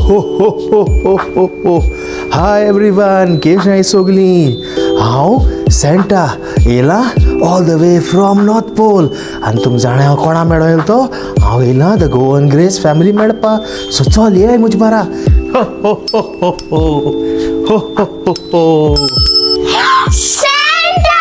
हो हो हो हो हो हो. हाय एवरीवन, केश सोगली. हांव सँटा येयला all the way from North Pole. आनी तुमकां जाणा हांव कोणा मेळो येयलो तो? हांव येयला the Goan grace family मेळपा. सो चल येय म्हजे बारा. हो हो हो हो हो हो हो हो हो. Santa!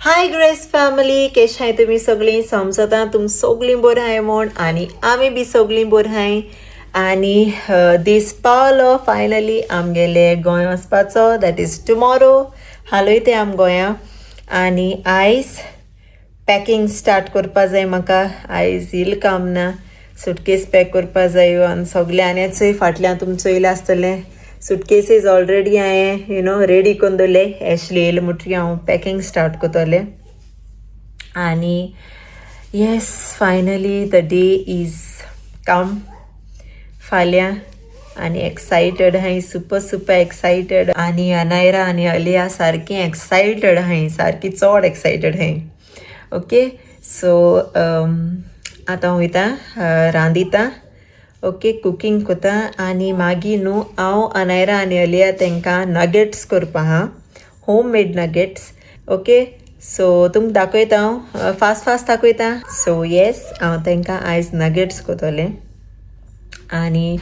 Hi Grace family, केश हाय तुमी सगळीं? समजता तुम सगळीं बरीं आहाय म्हूण आनी आमी बी सगळीं बरीं आहाय. आनी दीस पावलो फायनली आमगेले गोंय वचपाचो, that is tomorrow. हालोय ते आम गोंया आनी आयज पॅकिंग स्टार्ट करपा जाय म्हाका. आयज येयल काम ना, सुटकेस पॅक करपा जायो आनी सगळें. आनी चोय फाटल्यान तुम चोयलां आसतलें, सुटकेसीज ऑलरेडी हांवें you know ready करून दवरले. एशली येयलें म्हणटकीर हांव पॅकिंग स्टार्ट करतलें. आनी yes, finally the day is come फाल्यां आनी एक्सायटेड हांय, सुपर सुपर एक्सायटेड. आनी अनायरा आनी अलिया सारकीं एक्सायटेड हांय, सारकी चड एक्सायटेड हांय. ओके, सो आतां हांव वयता रांदिता, ओके, कुकींग करता. आनी मागीर न्हू हांव अनायरा आनी अलिया तांकां नगेट्स करपा आहा, home made nuggets. Okay, so तुमकां दाखयता हांव, फास्ट फास्ट दाखयता. सो येस, हांव तांकां आयज नगेट्स करतलें. आनी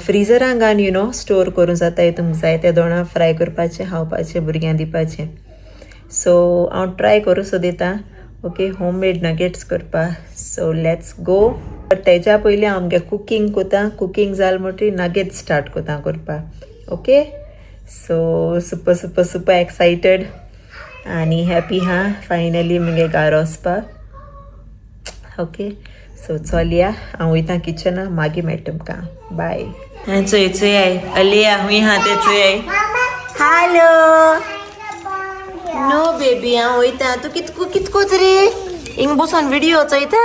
फ्रिजरान घालून you know store करूं जाता, तुमकां जाय ते दोणां फ्राय करपाचें, खावपाचें, भुरग्यांक दिवपाचें. सो हांव ट्राय करूं सोदिता, ओके, होम मेड नगेट्स करपा. So let's go. But तेज्या पयलीं हांव आमगे कुकींग करता. कुकींग जालें म्हणटकीर नगेट्स स्टार्ट करता करपाक. Okay, so super super super excited आनी हॅपी हा फायनली मुगे घरा वचपाक. ओके, सो चलया, हांव वयता किचना, मागीर मेळटा तुमकां. बाय. चोय चोय अलिया हुंय हा तें चोय. हॅलो, नो बेबी, हांव वयता. तूं कितको कितको तरी हिंग बसून विडियो चोयता.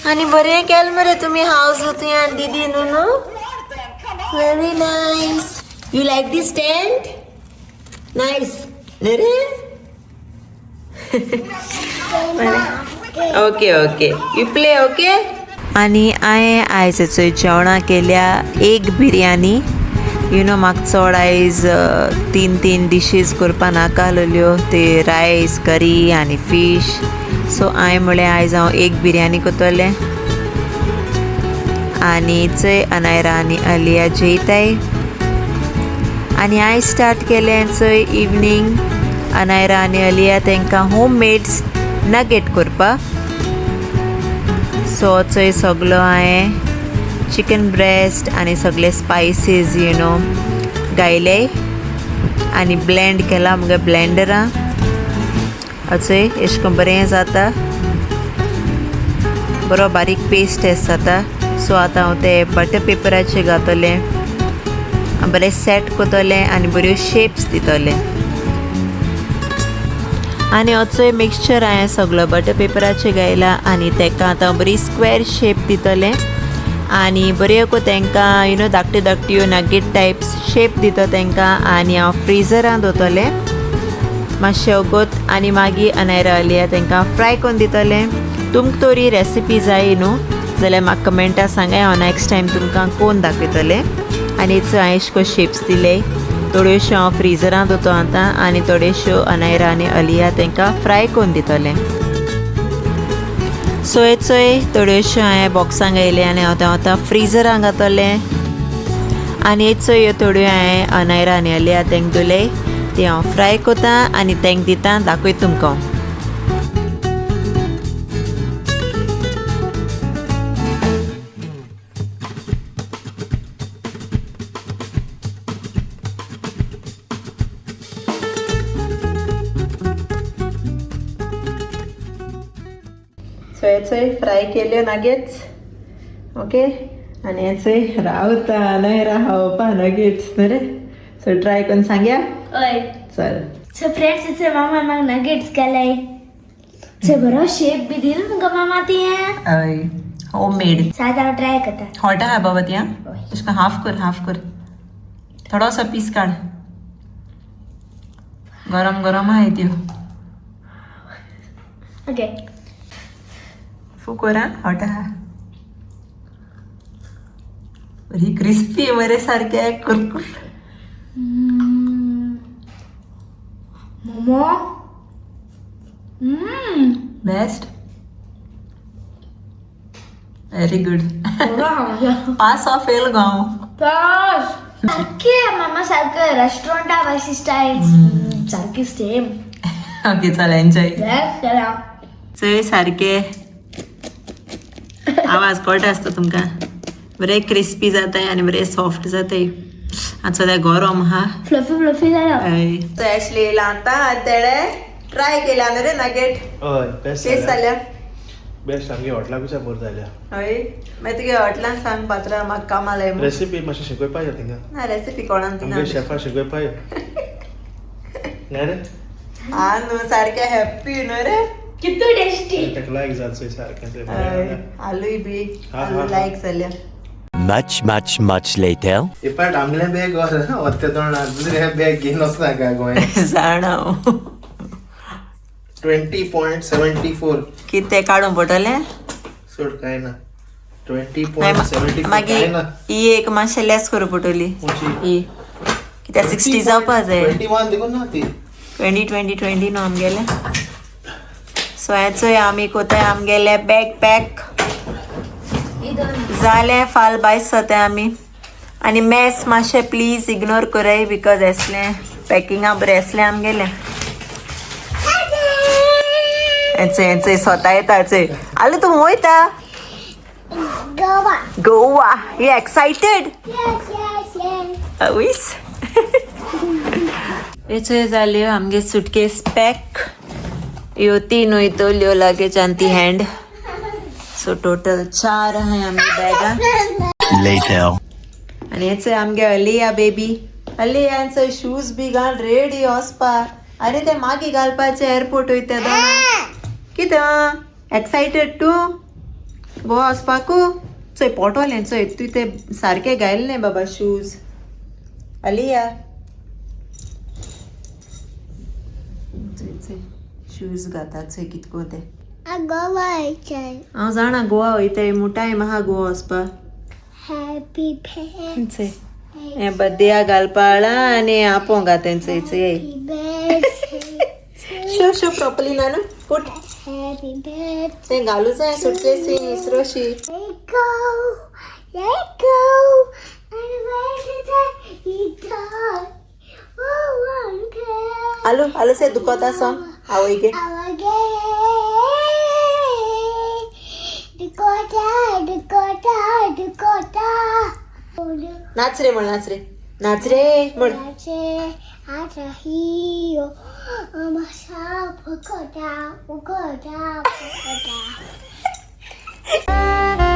आनी बरें केलें मरे तुमी हावस तुवें आनी दिदी न्हू न्हू. Very nice. You like this tent? Nice न्ही रे? Okay okay, you play. Okay. आनी हांवें आयज चोय जेवणां केल्या एक बिरयानी. You know म्हाका चड आयज तीन तीन डिशीज करपा नाका आसलेल्यो, ते रायस, करी आनी फीश. सो हांवें म्हळें आयज हांव एक बिरयानी करतलें. आनी चोय अनायरा आनी अलिया जेयताय. आनी हांवें स्टार्ट केलें चोय इवनींग अनायरा आनी अलिया तांकां होम मेड नगेट करपाक. सो चोय सगलो हांवें चिकन ब्रेस्ट आनी सगळे स्पायसीस you know गायले आनी ब्लेंड केला मुगे ब्लेंडरां. चोय एशें करून बरें जाता, बरो बारीक पेस्ट एस जाता. सो आतां हांव ते बटर पेपराचेर घातलें, बरें सेट करतलें आनी बऱ्यो शेप्स दितलें. आनी असोय मिक्सचर हांवें सगलो बटर पेपराचेर घायला आनी ताका आतां बरी स्क्वेर शेप दितलें. आनी बऱ्यो तांकां you know धाकट्यो धाकट्यो नगेट टायप्स शेप दिता तांकां. आनी हांव फ्रिजरान दवरतलें मातशें वगत आनी मागीर अनायरा अलिया तांकां फ्राय करून दितलें. तुमकां तरी रेसिपी जाय न्हू जाल्यार म्हाका कमेंटा सांगाय, हांव नॅक्स्ट टायम तुमकां कोण दाखयतलें. आनी चोय हांवें अशें करून शेप्स दिले. थोड्योश्यो हांव फ्रिजरांत दवरता आतां आनी थोड्योश्यो अनायरा आनी अलिया तांकां फ्राय करून दितलें. सोय चोय थोड्योश्यो हांवें बॉक्सांक घायले आनी हांव तें आतां फ्रिजरांत घातलें. आनी चोय ह्यो थोड्यो हांवें अनायरा आनी अलिया तांकां दिले, ती हांव फ्राय करता आनी तांकां दिता, दाखयता तुमकां. चोय चोय फ्राय केल्यो नगेट्स. ओके, आनी हें चोय रावता न्हय खावपा नगेट्स न्हय रे. सो ट्राय करून सांगया. हय. चल. सो फ्रेंड्स, इथे मामा म्हाका नगेट्स केलाय. सो बरो शेप बी दिलो तुमकां मामा तुवें. हय, होम मेड. सात हांव ट्राय करता. हॉट आहा बाबा ती. तुका हाफ कर, हाफ कर, थोडोसो पीस काड. गरम गरम आहाय त्यो. ओके. फू कोरा, हॉट आहा. बरी क्रिस्पी मरे, सारके कुरकुर. Momo. Best, very good. Pass or fail गो हांव? पास. सारके मामा, सारके रेस्टोरंटा भाशे स्टायल, सारकी सेम. ओके, चल, एन्जॉय. बेस्ट केला. चोय, सारके आवाज कळटा आसता तुमकां. बरे क्रिस्पी जाताय आनी बरे सॉफ्ट जाताय. आतां सद्या गरम आहा. फ्लफी फ्लफी जाला. हय, एशली येयला आतां आनी तेणें ट्राय केल्या न्हू रे नगेट. हय, बेस्ट. टेस्ट जाल्या. बेस्ट, आमगे हॉटला पेक्षा बरें जाल्या. हय, मागीर तुगे हॉटलान सांग पात्रा, म्हाका कामां लाय म्हूण. रेसिपी मातशी शिकयपा जाय तिंगा. ना, रेसिपी कोणाक दिना. आमगे शेफा शिकयपा जाय न्हय रे. हा न्हू, सारकें हॅप्पी न्हू रे. कितू टेस्टी. ताका लायक जाता चोय सारकें चोय. हय, आलूय बी हा, आलू हा. लायक जाल्या. Much, much, much later. हे पाट आमगेलें बॅग वत्ते तोंडार, दुसरें बॅग घेवन वचनाका गोंय. जाणा हांव. 20.74. कितें काडूंक पडटलें? सोड, कांय ना. ट्वेंटी नाही, पॉयंट सेव्हन्टी फोर, मागीर कांय ना. ही एक मातशें लेस करूं पडटली. खंयची? ही कित्याक 60 जावपा जाय. 21 देखून ना ती. 20 20 20 न्हू आमगेलें. सो हें चोय, आमी कोताय आमगेलें बॅग पॅक जालें. फाल बायस जाताय आमी. आनी मेस मातशें प्लीज इग्नोर कराय, because एसलें पॅकिंगा बरें एसलें आमगेलें. हेंचे हेंचे स्वता येता चोय. आलू, तूं वयता? Goa. Goa, you excited? Yes. आवयस. हेचो जाल्यो आमगे सुटकेस पॅक. ह्यो तीन वयतल्यो लगेज आनी ती हँड. सो टोटल चार आहाय आमगे बॅगां. Later. आनी हेचो आमगे अलिया बेबी. अलियाचो शूज बी घाल रेडी वचपा. अरे, ते मागीर घालपाचे, एअरपोर्ट वयता दोना. कितें, एक्सायटेड तूं गोवा वचपाकू? चोय पोटोलें चोय, तूं ते सारके घायले बाबा शूज. अलिया, चोय चोय, शूज घाता चोय कितको ते. गोवा. हांव जाणा गोवा वयताय म्हूण, टायम आहा गोवा वचपा. हॅपी चोय, हें बद्दया घालपा आनी आपों गा तेंचो चोय. शो शो प्रॉपरली ना न्हू put. Happy birthday. तें घालू जाय सुटकेसी इसरोशी. Let go, let go, and where did I go? Oh, one girl. Aloo aloo से दुखत आसा आवय गे. Dakota, Dakota, Dakota. नाच रे म्हण, नाच रे, नाच रे म्हण. Dakota, Dakota, Dakota.